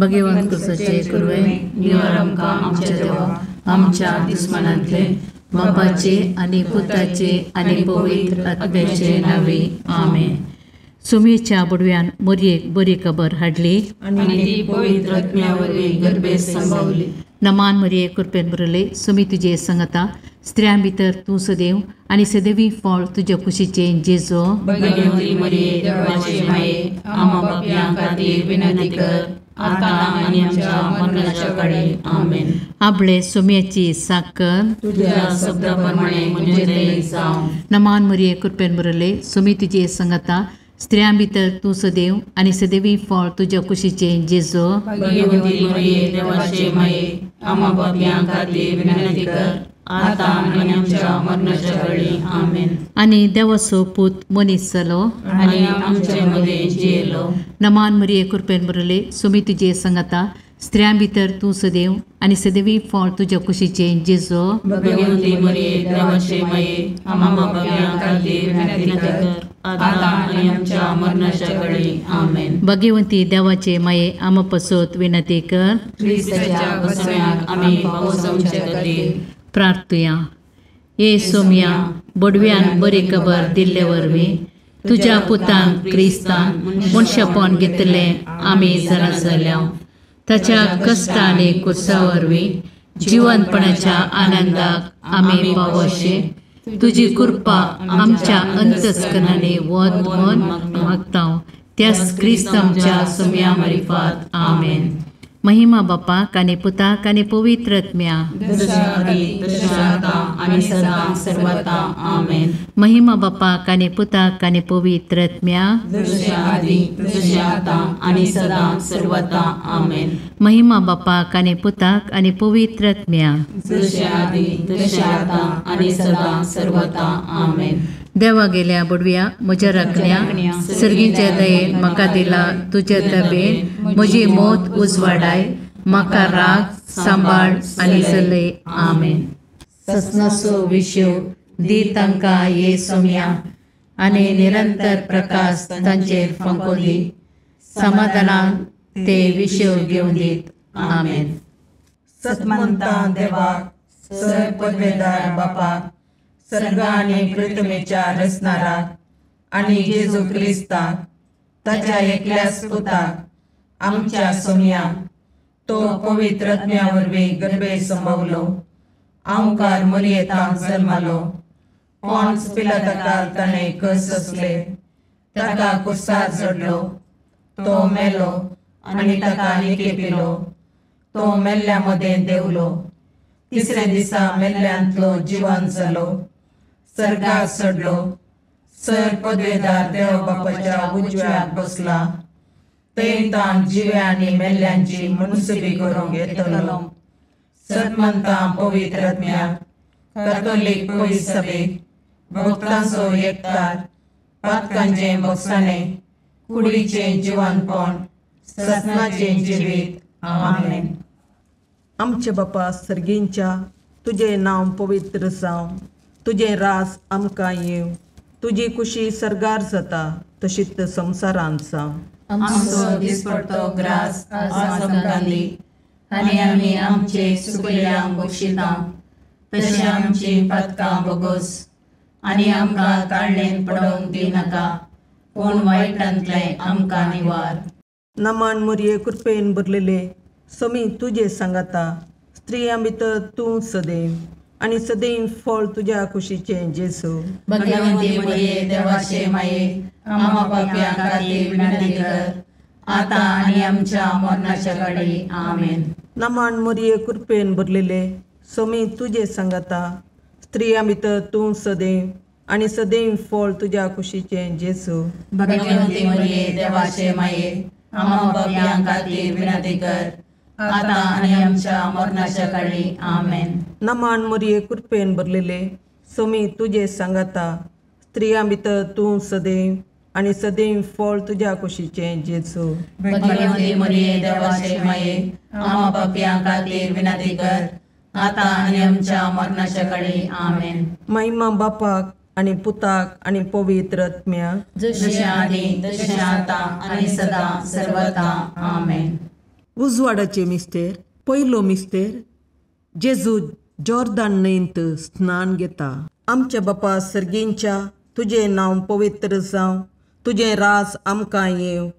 भगवंत कुसाचे कुरवे निवार आमकां आमच्या देवा आमच्या दुस्मनांतले बापाचे आनी पुताचे आनी पवित्र आत्म्याचे नांवे आमेन. सुमेच्या बुडव्यान मोरयेक बरी खबर हाडली आनी ती पवित्र आत्म्या वरवीं गर्भेत संभावली. नमान मरिये कृपेन भरले सुमी तुजे संगता स्त्रियां भितर तूं सदैव आनी सदैवी फळ तुज्या कुशीचें जेजो. भगवती मरिये देवाचे माये आम्हा पापयां खातीर विनंती कर आतां आनी आमच्या मरणाच्या काळी आमेन. आपले सुम्याची साकर तुझ्या शब्दा प्रमाणे म्हजें जावं. नमान मरिये कृपेन भरले सुमी तुजे संगता स्त्रियां भितर तूं सदैव आनी सदैवी फळ तुज्या कुशीचें जेजो. भगवती मरिये देवाचे माये आम्हा पापयां खातीर विनंती कर आतां आनी आमच्या मरणाच्या काळी आमेन. आनी देवाचो पूत मनीस जालो आनी आमचे मदें जियेलो. नमान मरिये कृपेन भरले सुमी तुजे संगता स्त्रियां भितर तूं सदैव आनी सदैवी फळ तुज्या कुशीचें जेजो. भगवती मरिये देवाचे माये आम्हा पापयां खातीर विनंती कर आतां आनी आमच्या मरणाच्या काळी आमेन. भगवंती देवाचे माये आम्हा पसत विनंती कर. क्रिस्ताच्या बसव्याक आमी पावसाचे खातीर प्रार्थुया. ये सोम्या बडव्यान बरी खबर दिल्ले वरवीं तुज्या पुतान क्रिस्तान मनशापण घेतलें आमी जाणा जाल्या. ताच्या कश्ट आनी कुर्सा वरवीं जिवनपणाच्या आनंदाक आमी पावोशे तुजी कृपा आमच्या अंतस्करणांनी वत म्हूण मागता. त्याच क्रिस्त आमच्या सोम्या मारिफात आमेन. महिमा बापाक आनी पुताक आनी पवित्र आत्म्या. महिमा बापाक आनी पुताक आनी पवित्र आत्म्या. महिमा बापाक आनी पुताक आनी पवित्र आत्म्या. देवा गेल्या बुडव्या म्हज्या राखण्या सर्गीच्या दयेन म्हाका दिला तुज्या दबेन म्हजी मौत उजवाडाय म्हाका राग सांबाळ आनी चलय आमेन. ससनाचो विशय दी तांकां ये सोम्या आनी निरंतर प्रकाश तांचेर फांको दी समाधानान ते विशय घेवन दीत आमेन. सतमंता देवाक सर पदवेदार बापाक सर्ग आनी पृथ्वीच्या रचणाराक आनी जेजू क्रिस्ताक ताच्या एकल्याच पुताक आमच्या सोम्याक तो पवित्र आत्म्या वरवीं गर्भे संभवलो आंवकार मरियेतांक जल्मालो पॉन्स पिलाताकाल ताणें कस सोंसले ताका कुर्सार चडलो तो मेलो आनी ताका निकेपिलो तो मेल्ल्या मदें देंवलो तिसऱ्या दिसा मेल्ल्यांतलो जिवन जालो सर्गाक चडलो सर पदवेदार देव बापाच्या उजव्याक बसला थंय ताण जिव्या आनी मेल्ल्यांची मनसुबी करूंक येतलो. सतमंता पवित्र आत्म्याक कॅथोलीक पवित्र सभेक भक्तांचो एकतार पातकांचें भोगसाणें कुडीचें जिवनपण ससनाचें जिवीत आमेन. आमचे बापा सर्गींच्या तुजें नांव पवित्र जावं तुजें राज आमकां येवं तुजी कुशी सर्गार जाता तशीच संवसारांत जावं. आमचो दिसपडतो ग्रास आज आमकां दी आनी आमी आमचे सुकल्यांक बक्षिता तशें आमची पातकां बोगोस आनी आमकां ताळणेन पडोवंक दिनाका पूण वायटांतलें आमकां निवार. नमान मोरये कृपेन भरलेले समी तुजे सांगाता स्त्रियां भितर तूं सदैव आनी सदैव फळ तुज्या कुशीचें जेजू. भगवंती मरिये देवाचे माये आम्हा पापयां खातीर विनंती कर आतां आनी आमच्या मरणाच्या काळी आमेन. नमान मोरये कृपेन भरलेले समी तुजे सांगाता स्त्रियां भितर तूं सदैव आनी सदैव फळ तुज्या कुशीचें जेजू. भगवंती मरिये देवाचे माये आम्हा पापयां खातीर विनंती कर आतां आनी आमच्या मरणाच्या काळी आमेन. नमान मोरये कृपेन भरलेले समी तुजे सांगाता स्त्रियां भितर तूं सदैव आनी सदैव फळ तुज्या कुशीचें जेजू. भगवंती मरिये देवाचे माये आम्हा पापयां खातीर विनंती कर आतां आनी आमच्या मरणाच्या काळी आमेन. महिमा बापाक आनी पुताक आनी पवित्र आत्म्याक जशें आदी तशें आतां आनी सदां सर्वता आमेन. उजवाडाचे मिस्तेर. पयलो मिस्तेर, जेजू जॉर्दान न्हंयंत स्नान घेता. आमच्या बापा सर्गींच्या, तुजें नांव पवित्र जावं, तुजें राज आमकां येवं,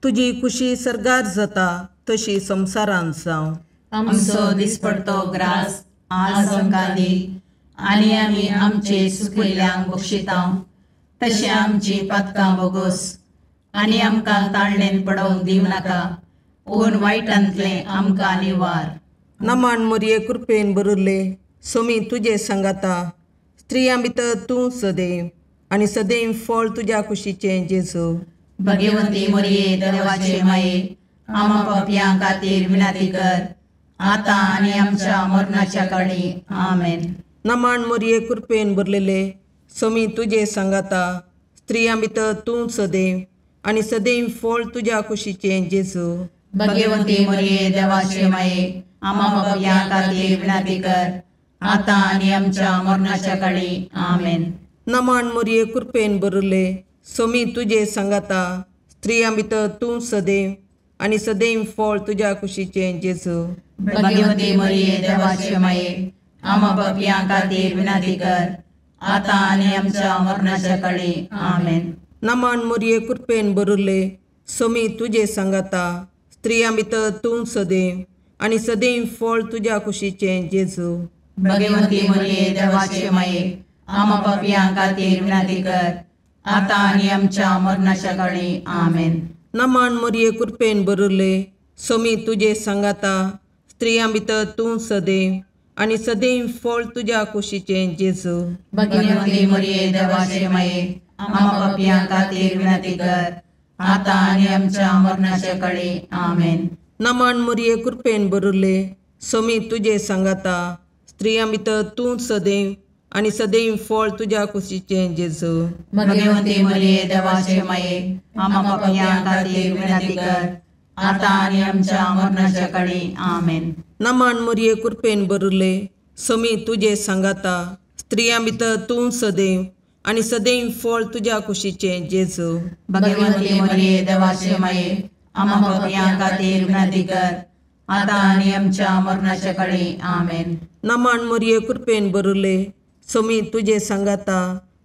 तुजी खुशी सर्गार जाता तशी संवसारांत जावं. आमचो दिसपडतो ग्रास आज आमकां दी आनी आमी आमचे सुकिल्ल्यांक बक्षिता तशें आमची पातकां बोगोस आनी आमकां ताळणेन पडोवंक दिवं नाका, पूण वायटांतलें आमकां निवार. नमान मोरये कृपेन बरुल्ले, सोमी तुजे सांगाता, स्त्रियां भितर तूं सदैव आनी सदैव फळ तुज्या कुशीचें जेजू. भगवंती मोरये देवाचे माये, आमा पापयां खातीर विनंती कर, आतां आनी आमच्या मरणाच्या काळी. आमेन. नमान मोरये कृपेन भरलेले, सोमी तुजे सांगाता, स्त्रियां भितर तूं सदैव आनी सदैव फळ तुज्या कुशीचें जेजू. भगवंती मोरये देवाचे माये, आमा पापयां खातीर विनंती कर, आतां आनी आमच्या मरणाच्या काळी. आमेन. नमान मोरये कृपेन भरले, सोमी तुजे सांगाता, स्त्रियां भितर तूं सदैव आनी सदैव फळ तुज्या कुशीचें जेजू. भगवंती मोरये देवाचे माये, आमा पापयां खातीर विनंती कर, आतां आनी आमच्या मरणाच्या काळी. आमेन. नमान मोरये कृपेन भरले, सोमी तुजे सांगाता, स्त्रियां भितर तूं सदैव आनी सदैव फळ तुज्या कुशीचें जेजू. भगवंती मोरये देवाचे माये, आमा पापयां खातीर विनंती कर, आतां आनी आमच्या मरणाच्या काळी. आमेन. नमान मोरये कृपेन भरले, सोमी तुजे सांगाता, स्त्रियां भितर तूं सदैव आनी सदैव फळ तुज्या कुशीचें जेजू. भगवंती मोरये देवाचे माये, आमा पापयां खातीर विनंती कर, आतां आनी आमच्या मरणाच्या काळी. आमेन. नमान मोरये कृपेन भरले, सोमी तुजे सांगाता, स्त्रियां भितर तूं सदैव आनी सदैव फळ तुज्या कुशीचें जेजू. भगवंती मोरये देवाचे माये, आमा पापयां खातीर विनंती कर, आतां आनी आमच्या मरणाच्या काळी. आमेन. नमान मोरये कृपेन भरले, सोमी तुजे सांगाता, स्त्रियां भितर तूं सदैव आनी सदैव फळ तुज्या कुशीचें जेजू. भगवंती मोरये देवाचे माये, आमा पापयां खातीर विनंती कर, आतां आनी आमच्या मरणाच्या काळी. आमेन. नमान मोरये कृपेन भरले, सोमी तुजे सांगाता,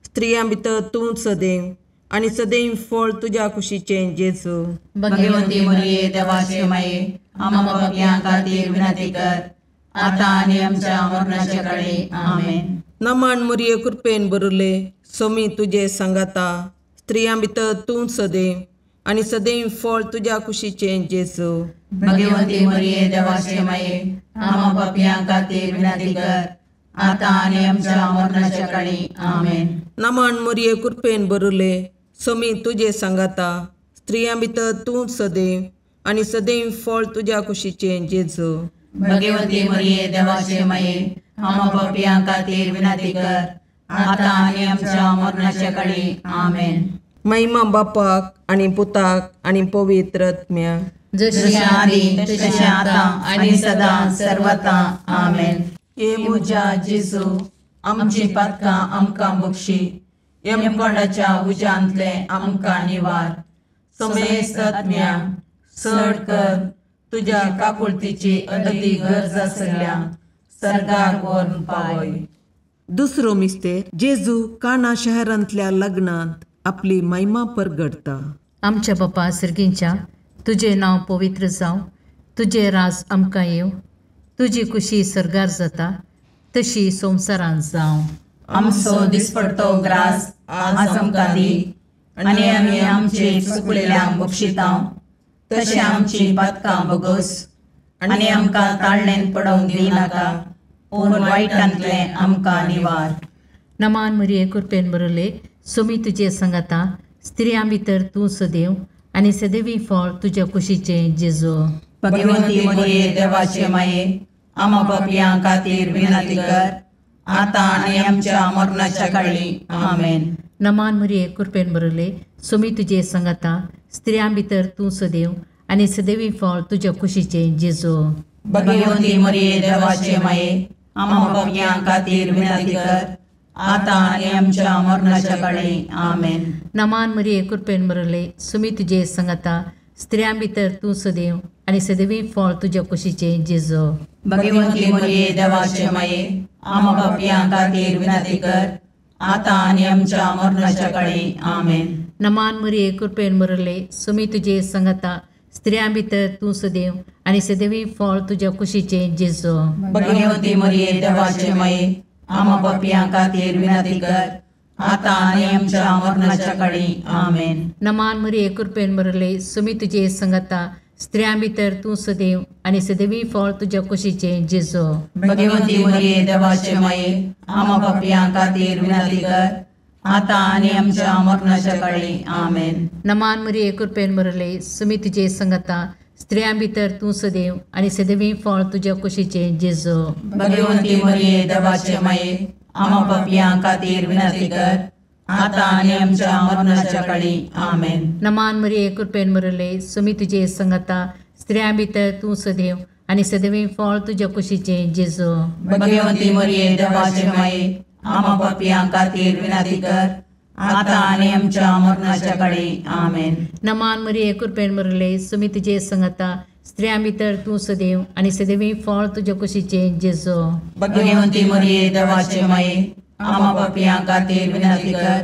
स्त्रियां भितर तूं सदैव आनी सदैव फळ तुज्या कुशीचें जेजू. भगवंती मोरये देवाचे माये, आमा पापयां खातीर विनंती कर, आतां आनी आमच्या मरणाच्या काळी. आमेन. नमान मोरये कृपेन भरले, सोमी तुजे सांगाता, स्त्रियां भितर तूं सदैव आनी सदैव फळ तुज्या कुशीचें जेजू. भगवंती मोरये देवाचे माये, आमा पापयां खातीर विनंती कर, आतां आनी आमच्या मरणाच्या काळी. आमेन. नमान मोरये कृपेन भरले, सोमी तुजे सांगाता, स्त्रियां भितर तूं सदैव आनी सदैव फळ तुज्या कुशीचें जेजू. भगवंती मोरये देवाचे माये, आमा पापयां खातीर विनंती कर, आतां आनी आमच्या मरणाच्या काळी. आमेन. महिमा बापाक आनी पुताक आनी पवित्र आत्म्याक, जशी आदी तशें आतां आनी सदां सर्वता. आमेन. हे म्हज्या जेजू, आमची पातकां आमकां बक्षी, यमकोंडाच्या उज्यांतलें आमकां निवार, समेस्त आत्म्या चड कर तुज्या काकुळतीची अदती गरज आसल्या सर्गाक व्हरून पावय. दुसरो मिस्तेर, जेजू काना शहरांतल्या लग्नांत आपली महिमा परगडता. आमच्या बापा सर्गींच्या, तुजें नांव पवित्र जावं, तुजें राज आमकां येवं, तुजी खुशी सर्गार जाता तशी संवसारांत जावं. आमचो दिसपडतो ग्रास आज आमकां दी आनी आमी आमचे चुकलेल्यांक बक्षिता तशें आमची पातकां बगोस आनी आमकां ताळणेन पडोवंक दिनाका, पूण वायटांतलें आमकां निवार. नमान मरिये कृपेन बरले, सोमी तुजे सांगाता, स्त्रियां भितर तूं सदैव आनी सदैवी फळ तुज्या कुशीचें जेजू. भगवंती मरिये देवाचे माये, आमा पापयां खातीर विनंती कर, आतां आनी आमच्या मरणाच्या काळी. आमेन. नमान मरिये कृपेन बरले, सोमी तुजे सांगाता, स्त्रियां भितर तूं सदैव आनी सदैवी फळ तुज्या कुशीचें जेजू. भगवंती मरिये देवाचे माये, आमा पापयां खातीर विनंती कर, आतां आनी आमच्या मरणाच्या काळी. आमेन. नमान मरिये कृपेन बरले, सोमी तुजे सांगाता, स्त्रियां भितर तूं सदैव आनी सदैवी फळ तुज्या कुशीचें जेजू. भगवंती मरिये देवाचे माये, आम्हा पापयां खातीर विनंती कर, आतां आनी आमच्या मरणाच्या काळी. आमेन. नमान मरिये, कृपेन भरले, सुमी तुजे संगता, स्त्रियां भितर तूं सदैव आनी सदैवी फळ तुज्या कुशीचें जेजू. भगवंती मरिये देवाचे माये, आम्हा पापयां खातीर विनंती कर, आतां आनी आमच्या मरणाच्या काळी. आमेन. नमान मरिये, कृपेन भरले, सुमी तुजे संगता, स्त्रियां भितर तूं सदैव आनी सदैवी फळ तुज्या कुशीचें जेजू. भगवंती मरिये देवाचे माये, आम्हा पापयां खातीर विनंती कर, आतां आनी आमच्या मरणाच्या काळी. आमेन. नमान मरिये, कृपेन भरले, सुमी तुजे संगता, स्त्रियां भितर तूं सदैव आनी सदैवी फळ तुज्या कुशीचें जेजू. भगवंती मरिये देवाचे माये, आम्हा पापयां खातीर विनंती कर, आतां आनी आमच्या मरणाच्या काळी. आमेन. नमान मरिये, कृपेन भरले, सुमी तुजे संगता, स्त्रियां भितर तूं सदैव आनी सदैवी फळ तुज्या कुशीचें जेजू. भगवंती मरिये देवाचे माये, आम्हा पापयां खातीर विनंती कर, आतां आनी आमच्या मरणाच्या काळी. आमेन. नमान मरिये, कृपेन भरले, सुमी तुजे संगता, स्त्रियां भितर तूं सदैव आनी सदैवी फळ तुज्या कुशीचें जेजू. भगवंती मरिये देवाचे माये, आम्हा पापयां खातीर विनंती कर,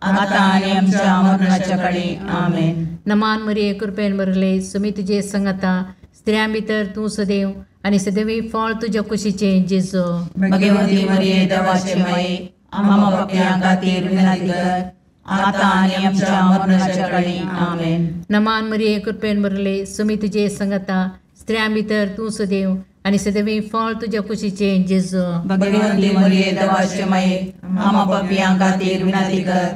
आतां आनी आमच्या मरणाच्या काळी. आमेन. नमान मरिये, कृपेन भरले, सुमी तुजे संगता, स्त्रियां भितर तूं सदैव आनी सदैवी फळ तुज्या कुशीचें जेजू. भगवंती मरिये देवाचे माये, आम्हा पापयां खातीर विनंती कर, आतां आनी आमच्या मरणाच्या काळी. आमेन. नमान मरिये, कृपेन भरले, सुमी तुजे संगता, स्त्रियां भितर तूं सदैव आनी सदैवी फळ तुज्या कुशीचें जेजू. भगवंती मरिये देवाचे माये, आम्हा पापयां खातीर विनंती कर,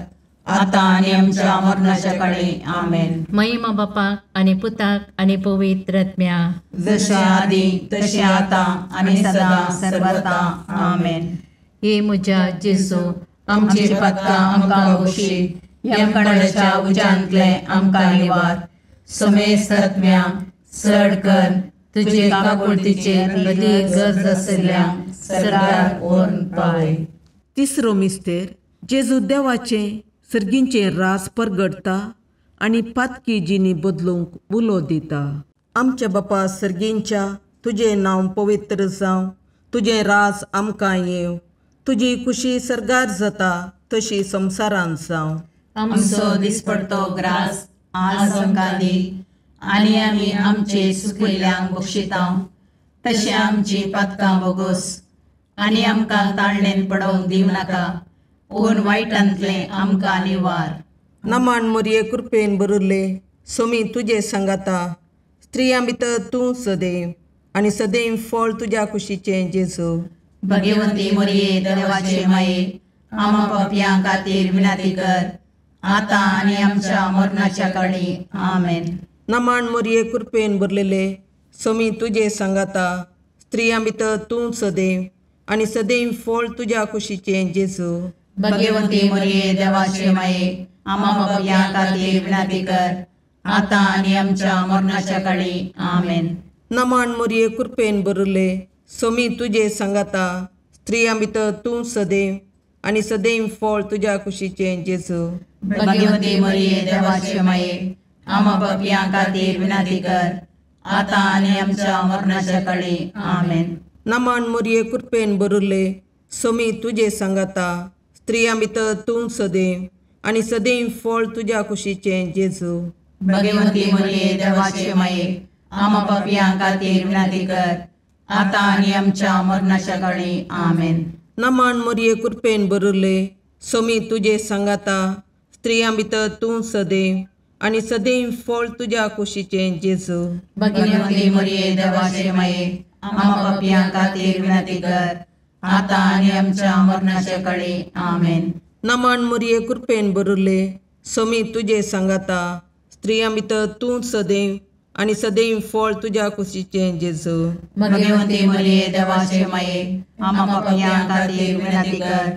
आतां आनी आमच्या मरणाच्या काळी. आमेन. महिमा बापाक आनी पुताक आनी पवित्र आत्म्या, जशें आदी तशें आतां आनी सदां सर्वता. आमेन. हे म्हज्या जेजू, आमची पातकां आमकां बक्षी, यमकंडाच्या उज्यांतले आमकां निवार, समेस्त आत्म्या चड कर तुजे काकुळतीचेर अदीक गरज आशिल्ल्या सरकार व्हरून पावय. तिसरो मिस्तेर, जेजू देवाचें सर्गींचें रास परगडटा आनी पातकी जिणी बदलूंक उलो दिता. आमच्या बापा सर्गींच्या, तुजें नांव पवित्र जावं, तुजें रास आमकां येवं, तुजी कुशी सर्गार जाता तशी संवसारांत जावं. आमचो दिसपडतो ग्रास आज आमकां दी, आनी आमी आमचे सुकिल्ल्यांक बक्षिता तशें आमची पातकां बोगोस, आनी आमकां ताळणेन पडोवंक दिवं नाका, पूण वायटांतलें आमकां निवार. नमान मरिये, कृपेन भरिल्ले, सोमी तुजे सांगाता, स्त्रियां भितर तूं सदैव आनी सदैव फळ तुज्या कुशीचें जेजू. भगवंती मरिये देवाचे माये, आम्हा पापयां खातीर विनंती कर, आतां आनी आमच्या मरणाच्या काळी. आमेन. नमान मरिये, कृपेन भरलेले, सोमी तुजे सांगाता, स्त्रियां भितर तूं सदैव आनी सदैव फळ तुज्या कुशीचें जेजू. भगवंती मरिये देवाचे माये, आम्हा पापयां खातीर विनंती कर, आतां आनी आमच्या मरणाच्या काळी. आमेन. नमान मरिये, कृपेन भरिल्ले, सोमी तुजे सांगाता, स्त्रियां भितर तूं सदैव आनी सदैव फळ तुज्या कुशीचें जेजू. भगवंती मरिये देवाचे माये, आम्हा पापयां खातीर विनंती कर, आतां आनी आमच्या मरणाच्या काळी. आमेन. नमान मरिये, कृपेन भरिल्ले, सोमी तुजे सांगाता, स्त्रियां भितर तूं सदैव आनी सदैव फळ तुज्या कुशीचें जेजू. भगवंती मरिये देवाचे माये, आम्हा पापयां खातीर विनंती कर, आतां आनी आमच्या मरणाच्या काळी. आमेन. नमान मरिये, कृपेन भरिल्ले, सोमी तुजे सांगाता, स्त्रियां भितर तूं सदैव आनी सदैव फळ तुज्या कुशीचें जेजू. भगवंती मरिये देवाचे माये, आम्हा पापयां खातीर विनंती कर, आतां आनी आमच्या मरणाच्या काळी. आमेन. नमान मरिये, कृपेन भरिल्ले, सोमी तुजे सांगाता, स्त्रियां भितर तूं सदैव आनी सदैव फळ तुज्या कुशीचें जेजू. भगवंती मरिये देवाचे माये, आम्हा पापयां खातीर विनंती कर,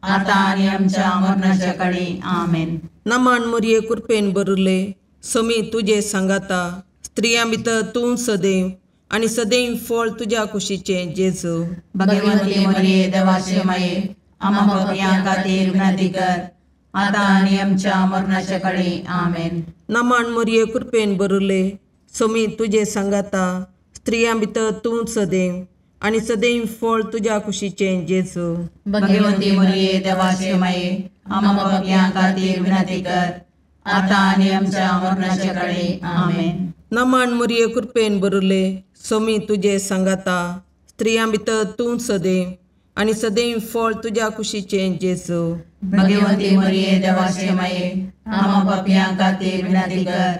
आतां आनी आमच्या मरणाच्या काळी. आमेन. नमान मरिये, कृपेन भरिल्ले, सोमी तुजे सांगाता, स्त्रियां भितर तूं सदैव आनी सदैव फळ तुज्या कुशीचें जेजू. भगवंती मरिये देवाचे माये, आम्हा पापयां खातीर विनंती कर, आतां आनी आमच्या मरणाच्या काळी. आमेन. नमन मरिये कृपेन भरिल्ले, स्वामी तुजे सांगाता, स्त्रियां भितर तूं सदैव आनी सदैव फळ तुज्या कुशीचें जेजू. भगवंती मरिये देवाचे माये, आम्हा पापयां खातीर विनंती कर, आतां आनी आमच्या मरणाच्या काळी. आमेन. नमन मरिये कृपेन भरिल्ले, स्वामी तुजे सांगाता, स्त्रियां भितर तूं सदैव आनी सदैव फळ तुज्या कुशीचें जेजू. भगवंती मरिये देवाचे माये, आम्हा पापयां खातीर विनंती कर,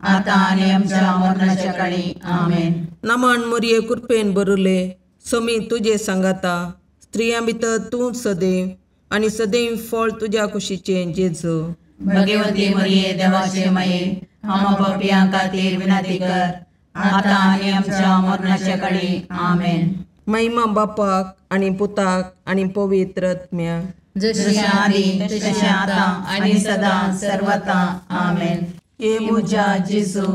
आतां आनी आमच्या मरणाच्या काळी. आमेन. नमन मरिये कृपेन भरिल्ले, स्वामी तुजे सांगाता, स्त्रियां भितर तूं सदैव आनी सदैव फळ तुज्या कुशीचें जेजू. भगवंती मरिये देवाचे माये, आम्हा पापयां खातीर विनंती कर, आतां आनी आमच्या मरणाच्या काळी. आमेन. महिमा बापाक आनी पुताक आनी पवित्र आत्म्याक, जशें आदी तशें आतां आनी सदां सर्वता. आमेन. हे म्हज्या जेजू,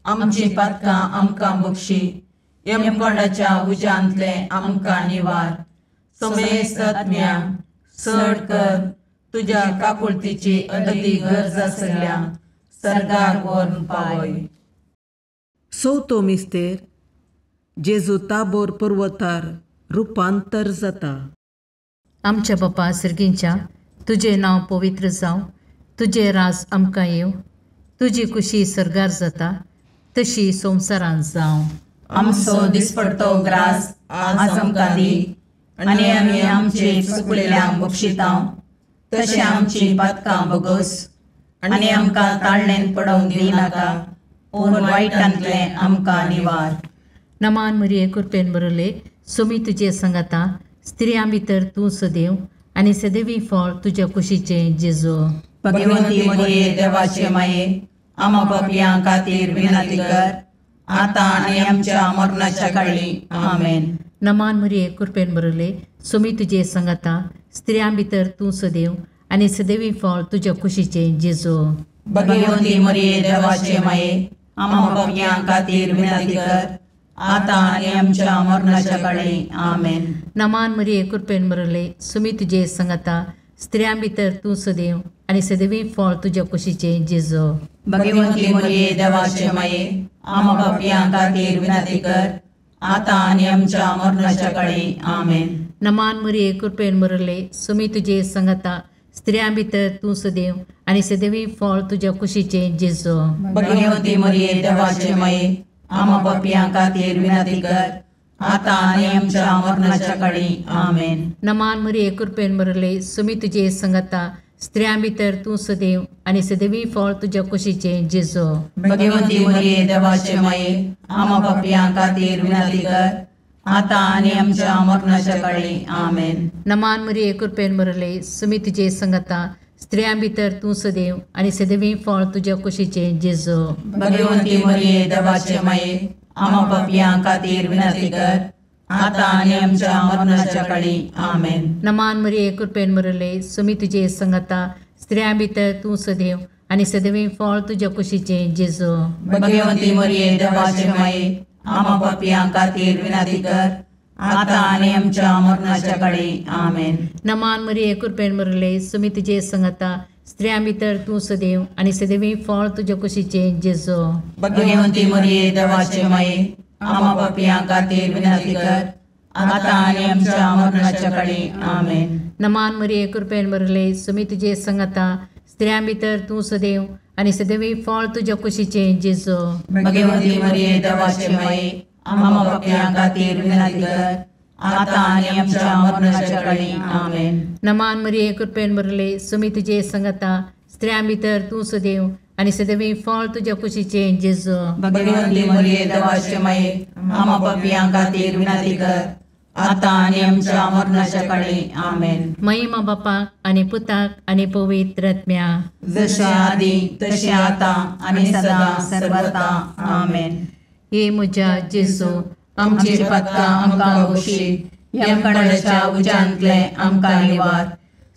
आमची पातकां आमकां बक्षी, यमकोंडाच्या उज्यांतलें आमकां निवार, समेस्त आत्म्यांक चड कर तुज्या काकुळतीची अदती गरज आसल्या सर्गाक व्हरून पावय. चवथो मिस्तेर, जेजू ताबोर पर्वतार रुपांतर जाता. आमच्या बापा सर्गींच्या, तुजें नांव पवित्र जावं, तुजें राज आमकां येवं, तुजी कुशी सर्गार जाता तशी संवसारांत जावं. आमचो दिसपडतो ग्रास आज आमकां दी, आनी आमी आमचे चुकलेल्यांक बक्षितांव तशें आमची पातकां बगोस, आनी आमकां ताळणेन पडोवंक दिनाका, पूण वायटांतलें आमकां निवार. नमान मरिये कृपेन भरिल्ले, स्वामी तुजे सांगाता, स्त्रियां भितर तूं सदैव आनी सदैवी फळ तुज्या कुशीचें जेजू. भगवंती मरिये देवाचे माये, आम्हा पापयां खातीर विनंती कर, आतां आनी आमच्या मरणाच्या काळी. आमेन. नमान मरिये कृपेन भरिल्ले, स्वामी तुजे सांगाता, स्त्रियां भितर तूं सदैव आनी सदैवी फळ तुज्या कुशीचें जेजू. भगवंती मरिये देवाचे माये, आम्हा पापयां खातीर विनंती कर, आतां आनी आमच्या मरणाच्या काळी. आमेन. नमान मरिये कृपेन भरिल्ले, स्वामी तुजे सांगाता, स्त्रियां भितर तूं सदैव आनी सदैवी फळ तुज्या कुशीचें जेजू. भगवंती मरिये देवाचे माये, आम्हा पापयां खातीर विनंती कर, आतां आनी आमच्या मरणाच्या काळी. आमेन. नमान मरिये कृपेन भरिल्ले, स्वामी तुजे सांगाता, स्त्रियां भितर तूं सदैव आनी सदैवी फळ तुज्या कुशीचें जेजू. भगवंती मरिये देवाचे माये, आम्हा पापयां खातीर विनंती कर, आतां आनी आमच्या मरणाच्या काळी. आमेन. नमान मरिये कृपेन भरिल्ले, स्वामी तुजे सांगाता, स्त्रियां भितर तूं सदैव आनी सदैवी फळ तुज्या कुशीचें जेजू. भगवंती मरिये देवाचे माये, आम्हा पापयां खातीर विनंती कर, आतां आनी आमच्या मरणाच्या काळी. आमेन. नमान मरिये कृपेन भरिल्ले, स्वामी तुजे सांगाता, स्त्रियां भितर तूं सदैव आनी सदैवी फळ तुज्या कुशीचें जेजू. भगवंती मरिये देवाचे माये, आम्हा पापयां खातीर विनंती कर, आतां आनी आमच्या मरणाच्या काळी. आमेन. नमान मरिये कृपेन भरिल्ले, स्वामी तुजे सांगाता, स्त्रियां भितर तूं सदैव आनी सदैवी फळ तुज्या कुशीचें जेजू. भगवंती मरिये देवाचे माये, आम्हा पापयां खातीर विनंती कर, आतां आनी आमच्या मरणाच्या काळी. आमेन. नमान मरिये कृपेन भरिल्ले, स्वामी तुजे सांगाता, स्त्रियां भितर तूं सदैव आनी सदैवी फळ तुज्या कुशीचें जेजू. भगवंती मरिये देवाचे माये, आम्हा पापयां खातीर विनंती कर, आतां आनी आमच्या मरणाच्या काळी. आमेन. नमान मरिये कृपेन भरिल्ले, स्वामी तुजे सांगाता, स्त्रियां भितर तूं सदैव आनी सदैवी फळ तुज्या कुशीचें जेजू. भगवंती मरिये देवाचे माये, आम्हा पापयां खातीर विनंती कर, आतां आनी आमच्या मरणाच्या काळी. आमेन. नमान मरिये कृपेन भरिल्ले, स्वामी तुजे सांगाता, स्त्रियां भितर तूं सदैव आनी सदैवी फळ तुज्या कुशीचें जेजू. भगवंती मरिये देवाचे माये, आम्हा पापयां खातीर विनंती कर, आतां आनी आमच्या मरणाच्या काळी. आमेन. महिमा बापाक आनी पुताक आनी पवित्र आत्म्याक, जशें आदी तशें आतां आनी सदां सर्वता. आमेन. हे म्हज्या जेजू, आमची पातकां आमकां बक्षी, यमकंडाच्या उज्यांतलें आमकां निवार,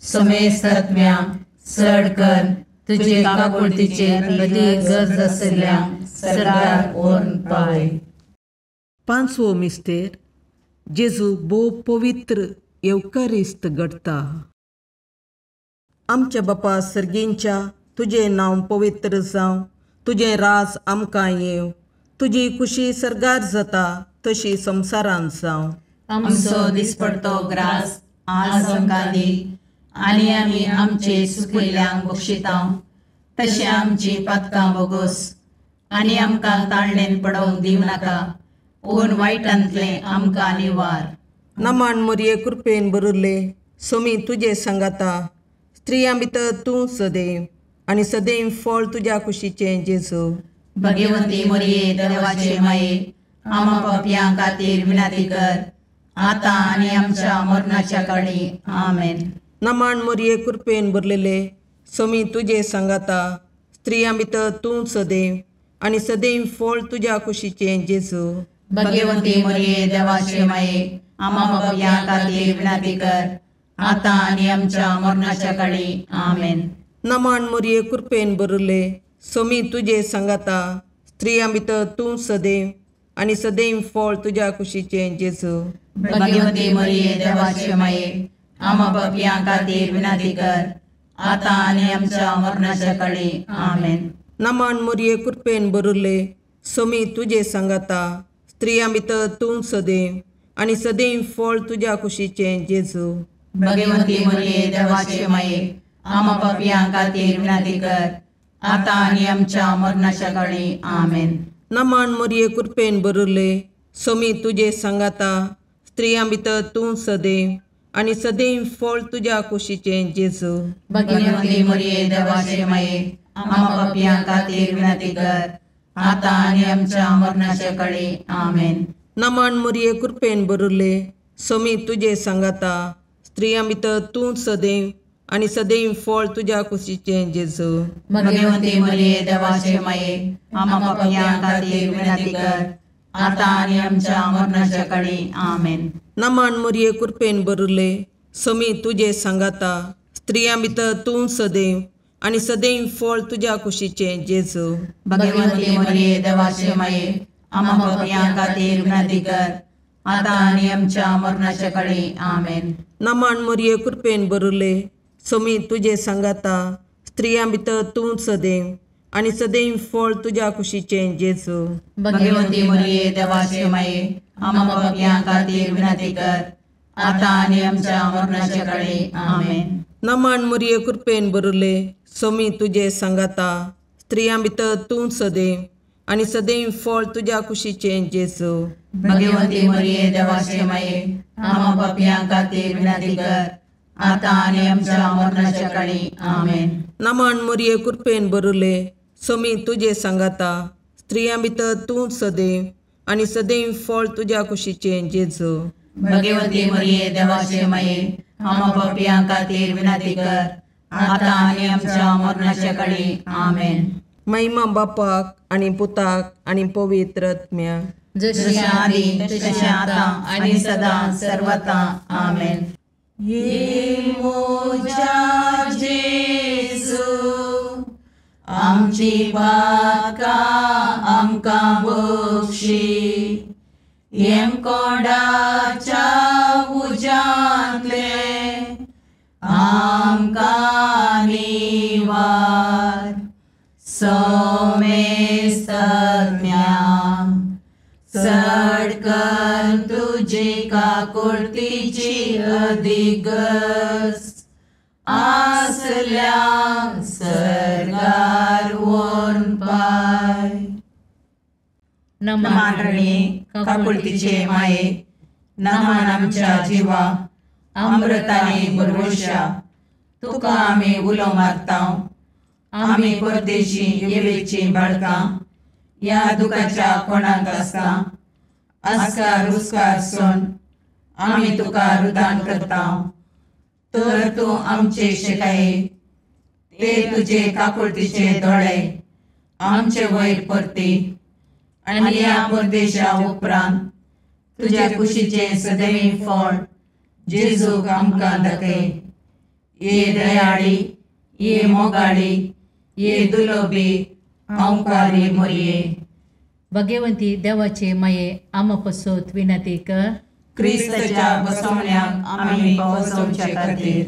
समेस्त आत्म्यांक चड कर तुजे काकुळतीचे अदीक गरज आशिल्ल्या सर्गाक व्हरून पावय. पांचवो मिस्तेर, जेजू भोव पवित्र येवकारिस्त घडटा. आमच्या बापा सर्गींच्या तुजें नांव पवित्र जावं, तुजें राज आमकां येवं, तुजी खुशी सर्गार जाता तशी संवसारांत जावं. आमचो दिसपडतो ग्रास आज आमकां दी आनी आमी आमचे सुकिल्ल्यांक बक्षिता तशें आमची पातकां बोगोस आनी आमकां ताळणेन पडोवंक दिवं नाका पूण वायटांतलें आमकां निवार. नमान मोरये कृपेन बरुल्ले सोमी तुजे सांगाता, स्त्रियां भितर तूं सदैव आनी सदैव फळ तुज्या कुशीचें जेजू. भगवंती मोरये देवाचे माये आमा पापयां खातीर विनंती कर आतां आनी आमच्या मरणाच्या काळी. आमेन. नमान मोरये कृपेन भरलेले सोमी तुजे सांगाता, स्त्रियां भितर तूं सदैव आनी सदैव फळ तुज्या कुशीचें जेजू. भगवंती मोरये देवाचे माये आमा पापयां खातीर विनंती कर आतां आनी आमच्या मरणाच्या काळी. आमेन. नमान मोरये कृपेन भरले सोमी तुजे सांगाता, स्त्रियां भितर तूं सदैव आनी सदैव फळ तुज्या कुशीचें जेजू. भगवंती मोरये देवाचे माये आमा पापयां खातीर विनंती कर आतां आनी आमच्या मरणाच्या काळी. आमेन. नमान मोरये कृपेन भरले सोमी तुजे सांगाता, स्त्रियां भितर तूं सदैव आनी सदैव फळ तुज्या कुशीचें जेजू. भगवंती मोरये देवाचे माये आमा पापयां खातीर विनंती कर आतां आनी आमच्या मरणाच्या काळी. आमेन. नमान मोरये कृपेन भरले सोमी तुजे सांगाता, स्त्रियां भितर तूं सदैव आनी सदैव फळ तुज्या कुशीचें जेजू. भगवंती मोरये देवाचे माये आमा पापयां खातीर विनंती कर आतां आनी आमच्या मरणाच्या काळी. आमेन. नमान मोरये कृपेन भरले सोमी तुजे सांगाता, स्त्रियां भितर तूं सदैव आनी सदैव फळ तुज्या कुशीचें जेजू. भगवंती मोरये देवाचे माये आमा पापयां खातीर विनंती कर आतां आनी आमच्या मरणाच्या काळी. आमेन. नमान मोरये कृपेन भरले सोमी तुजे सांगाता, स्त्रियां भितर तूं सदैव आनी सदैव फळ तुज्या कुशीचें जेजू. भगवंती मोरये देवाचे माये आमा पापयां खातीर विनंती कर आतां आनी आमच्या मरणाच्या काळी. आमेन. नमान मोरये कृपेन भरले सोमी तुजे सांगाता, स्त्रियां भितर तूं सदैव आनी सदैव फळ तुज्या कुशीचें जेजू. भगवंती मोरये देवाचे माये आमा पापयां खातीर विनंती कर आतां आनी आमच्या मरणाच्या काळी. आमेन. नमान मोरये कृपेन भरले सोमी तुजे सांगाता, स्त्रियां भितर तूं सदैव आनी सदैव फळ तुज्या कुशीचें जेजू. भगवंती मोरये देवाचे माये आमा पापयां खातीर विनंती कर आतां आनी आमच्या मरणाच्या काळी. आमेन. नमान मोरये कृपेन भरले सोमी तुजे सांगाता, स्त्रियां भितर तूं सदैव आनी सदैव फळ तुज्या कुशीचें जेजू. भगवंती मोरये देवाचे माये आमा पापयां खातीर विनंती कर आतां आनी आमच्या मरणाच्या काळी. आमेन. महिमा बापाक आनी पुताक आनी पवित्र आत्म्याक, जशी आदी तशें आतां आनी सदां सर्वता. आमेन. ये मोजा जेजू आमची पातकां आमकां बक्षी, येमकोंडाच्या उज्यांतले आमकां निवार. सोमेस्तज्ञा चड कर तुजी काकुळतीची अधिगस आसल्या सर्गार व्हरून पाय. नमान रणी काकुळतीचे माये, नमान आमच्या जिवा अमृताने भरवशा, तुका आमी उलो मारता. आमी परदेशी येवेची बाळकां ह्या दुखाच्या कोणाक आसता आस्कार उस्कार सोन आमी तुका रुदान करता. तर तूं आमचे शिकाये ते तुजे काकुळतीचे दोळे आमचे वयर परती आनी ह्या परदेशा उपरांत तुज्या कुशीचें सदैव फळ जेजूक आमकां दाखय. ये दयाळी, ये मोगाळी, ये दुलोबी अंकारी मोरये. भगवंती देवाचे माये आमा पसोत विनंती कर. क्रिस्ताच्या बसवण्याक आमी पावसोवचे खातीर.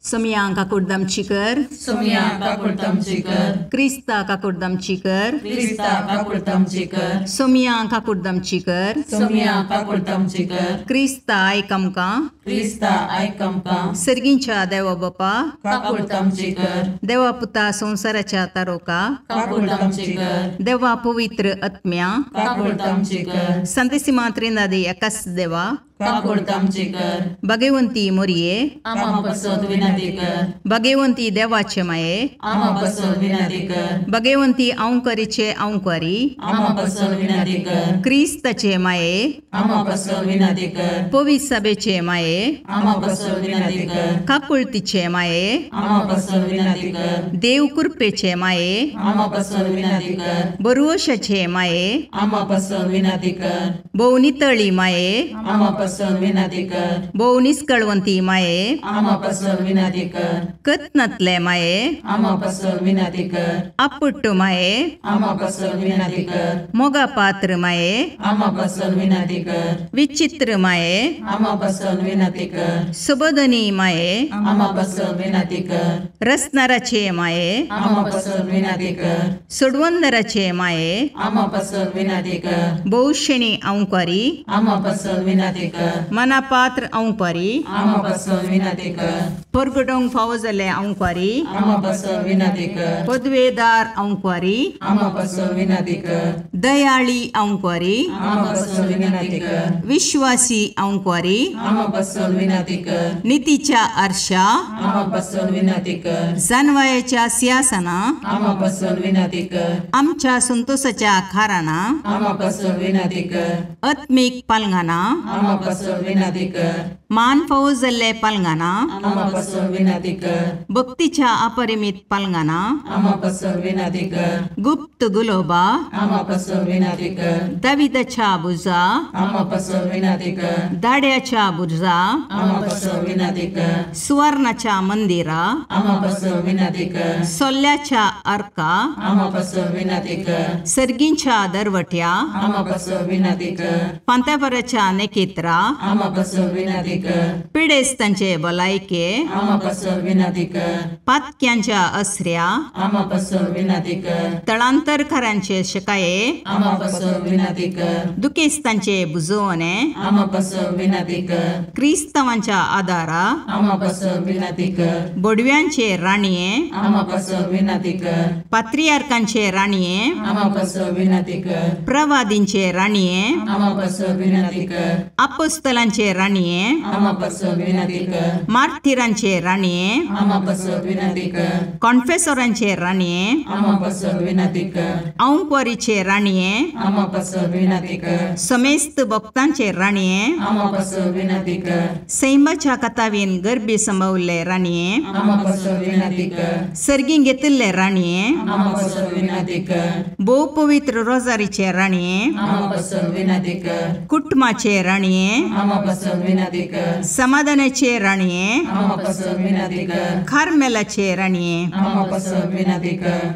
सोमया काकुडदामची कर, सोमया काकुडदामची कर, क्रिस्ता काकुडदामची कर, क्रिस्ता काकुडदामची कर, सोमया काकुडदामची कर, सोमया काकुडदामची कर, क्रिस्ता आयक आमकां, क्रिस्ता आयक आमकां, सर्गींच्या देवा बापा काकुडदामची कर, देवा पुता संवसाराच्या तारोका काकुडदामची कर, देवा पवित्र आत्म्या काकुडदामची कर, संतेसिमा त्रिनादी एकाच देवा काकुडदामची कर, भगवंती मोरये आमा पासत विनंती कर, भगवंती देवाचे माये आमा पासत विनंती कर, भगवंती औंकरीचे औंकरी आमा पासत विनंती कर, क्रिस्ताचे माये आमा पासत विनंती कर, पवित्र सभेचे माये आमा पासत विनंती कर, काकुळतीचे माये आमा पासत विनंती कर, देव कृपेचे माये आमा पासत विनंती कर, बरुवशाचे माये आमा पासत विनंती कर, भोव नितळी माये आमा पासत विनंती कर, भोव निस्कळवंती माये आमा पासत विनंती कर, कत्नातले माये आमा पासत विनंती कर, आपुट्ट माये आमा पासत विनंती कर, मोगा पात्र माये आमा पासत विनंती कर, विचित्र माये आमा पासत विनंती कर, सुबोधनी माये आमा पासत विनंती कर, रसनाराचे माये आमा पासत विनंती कर, सोडवंदराचे माये आमा पासत विनंती कर, भोवशेणी औंकारी आमा पासत विनंती कर, मनापात्र औंकारी आमा पासत विनंती कर, परगटोंक फावो जाल्ले औंकारी आमा पासत विनंती कर, पदवेदार औंकारी आमा पासत विनंती कर, दयाळी औंकारी आमा पासत विनंती कर, विश्वासी औंकारी आमा पासत विनंती कर, नितीच्या आरशा आमा पासत विनंती कर, जानवायाच्या सिंहासना आमा पासत विनंती कर, आमच्या संतोषाच्या खाराना आमा पासत विनंती कर, आत्मीक पालंगाना आमा पासत विनंती कर, मान फावो जाल्ले पालंगाना आमा पासत विनंती कर, भक्तीच्या अपरिमित पालंगाना आमा पासत विनंती कर, गुप्त गुलोबा आमा पासत विनंती कर, दाविदाच्या बुजा आमा पासत विनंती कर, दाड्याच्या बुर्जा आमा पासत विनंती कर, सुवर्णाच्या मंदिरा आमा पासत विनंती कर, सोल्ल्याच्या अर्का आमा पासत विनंती कर, सर्गींच्या दरवट्या आमा पासत विनंती कर, पांतापराच्या नेकेत्रा आमा पासत विनंती कर, पिडेस्तांचे भलायके आमा पासत विनंती कर, पातक्यांच्या असऱ्या आमा पासत विनंती कर, तळांतरकारांचे शकाये आमा पासत विनंती कर, दुखेस्तांचे बुजवणे आमा पासत विनंती कर, क्रिस्तावांच्या आदारा आमा पासत विनंती कर, बोडव्यांचे राणये आमा पासत विनंती कर, पात्रियार्कांचे राणये आमा पासत विनंती कर, प्रवादींचे राणये आमा पासत विनंती कर, अपोस्तलांचे राणये आमा पासत विनंती कर, मार्थिरांचे राणये आमा पासत विनंती कर, कॉन्फेसोरांचे राणये आमा पासत विनंती कर, औंकवारीचे राणये आमा पासत विनंती कर, समेस्त भक्तांचे राणये आमा पासत विनंती कर, सैमाच्या कथावीन गर्भी संभवल्ले राणये आमा पासत विनंती कर, सर्गीं घेतिल्ले राणये आमा पासत विनंती कर, भोव पवित्र रोजारीचे राणये आमा पासत विनंती कर, कुटुंबाचे राणये आमा पासत विनंती कर, समाधानाचे राणये आमा पासत विनंती कर, कार्मेलाचे राणये आमा पासत विनंती कर,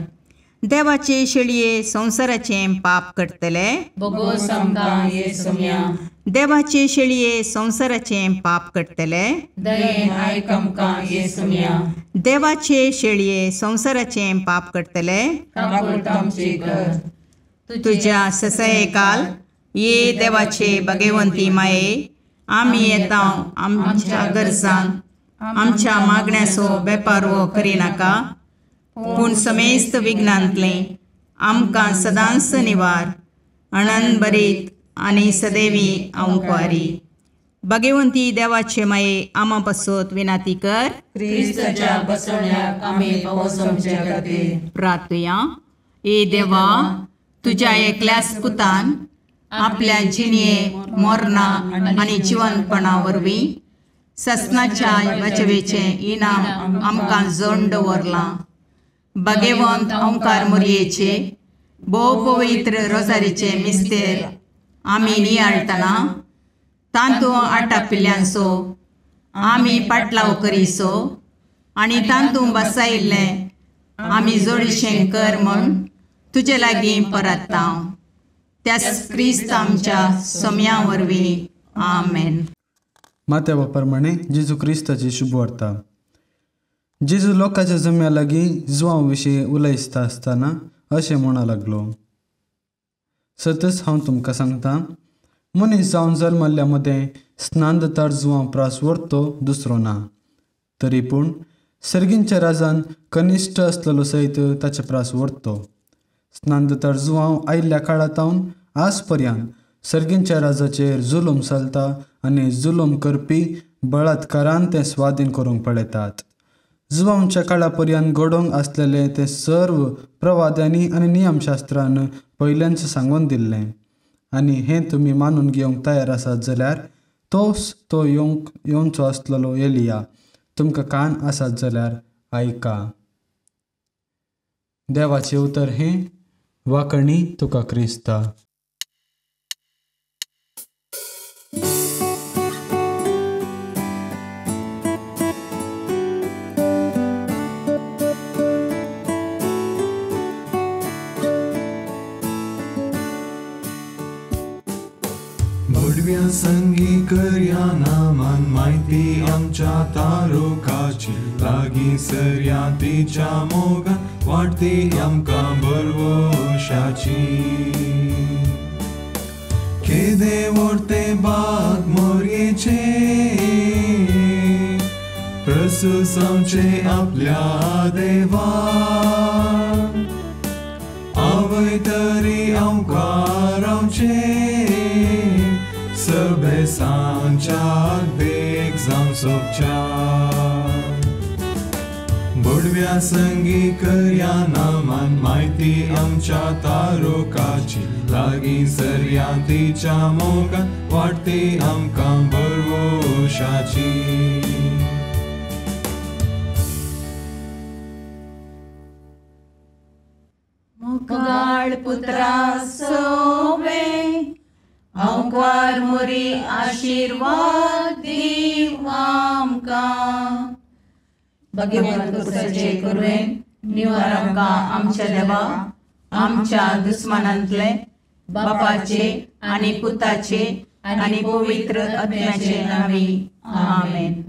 देवाचे शेळये संवसाराचे पाप करतले बोगोस आमकां ये सोम्या, देवाचे शेळये संवसाराचे पाप करतले दयेन आयक आमकां ये सोम्या, देवाचे शेळये संवसाराचे पाप करतले काकुळटामची कर, तुझ्या ससयकाल ये देवाचे भगवंती माये आमी येता आमच्या गरजांक आमच्या मागण्याचो बेपारवो करिनाका पूण समेस्त विघ्नांतलें आमकां सदांच निवार अणनभरीत आनी सदैवी औंकवारी. भगवंती देवाचे माये आमा पासत विनाती कर. क्रिस्ताच्या बसवण्याक आमी पावस आमच्या खातीर प्रार्थुया. ए देवा, तुज्या एकल्याच पुतान आपल्या जिणये मरणा आनी जिवनपणा वरवीं ससनाच्या वाचवेचें इनाम आमकां जण दवरलां. भगवंत ओंकार मोरयेचे भोव पवित्र रोजारीचे मिस्तेर आमी नियाळटना तांतू आटापिल्ल्यांचो आमी पाटलाव करीसो आनी तांतू बसायिल्लें आमी जोडीशें कर म्हूण तुजे लागीं परत्ता. त्याच क्रिस्त आमच्या सोम्या वरवीं. आमेन. मात्या प्रमाणे जेजू क्रिस्ताची शुभवार्ता. जेजू लोकांच्या जम्या लागीं जुवां विशीं उलयता आसतना अशें म्हणा लागलो, सतच हांव तुमकां सांगता, मनीस जावन जल्मल्ल्या मदें स्नानदार जुवां प्रास व्हरतो दुसरो ना, तरी पूण सर्गींच्या राजान कनिश्ठ आसलेलो सयत ताचे प्रास व्हरतो। स्नानदार जुवां आयिल्ल्या काळांत आज पर्यंत सर्गींच्या राजाचेर जुलूम चलता आनी जुलूम करपी बळात्कारान तें स्वाधीन करूंक पळयतात। जुवांच्या काळा पर्यंत घडोवंक आसलेले ते सर्व प्रवाद्यांनी आनी नियमशास्त्रान पयल्यानच सांगून दिल्लें, आनी हें तुमी मानून घेवंक तयार आसात जाल्यार तोच तो येवचो आसलेलो एलिया। तुमकां कान आसात जाल्यार आयका। देवाचें उतर हें। वाकणी तुका क्रिस्ता। संगी करया नामान म्हायती आमच्या तारुकाची, लागीं सरया तिच्या मोगान वाडटी आमकां भरवशाची। केदें व्हडतें बाग मोरयेचें, प्रसुसांवचें आपल्या देवान, आवय तरी आमकां रावचें सभेसांच्याक देख जावं सोबच्याक। बोडव्या संगी करया नामान म्हायती आमच्या तारुकाची, लागीं सरया तिच्या मोगान वाडटी आमकां भरवशाची। मोगाळ पुत्रा सोवे अंकार मोरी आशीर्वाद दीव आमकां। भगवंत पुरुषाचे कुरवेन निवार आमकां आमच्या देवा आमच्या दुस्मानांतले बापाचे आनी पुताचे आनी पवित्र आत्म्याचे नांवी आमेन।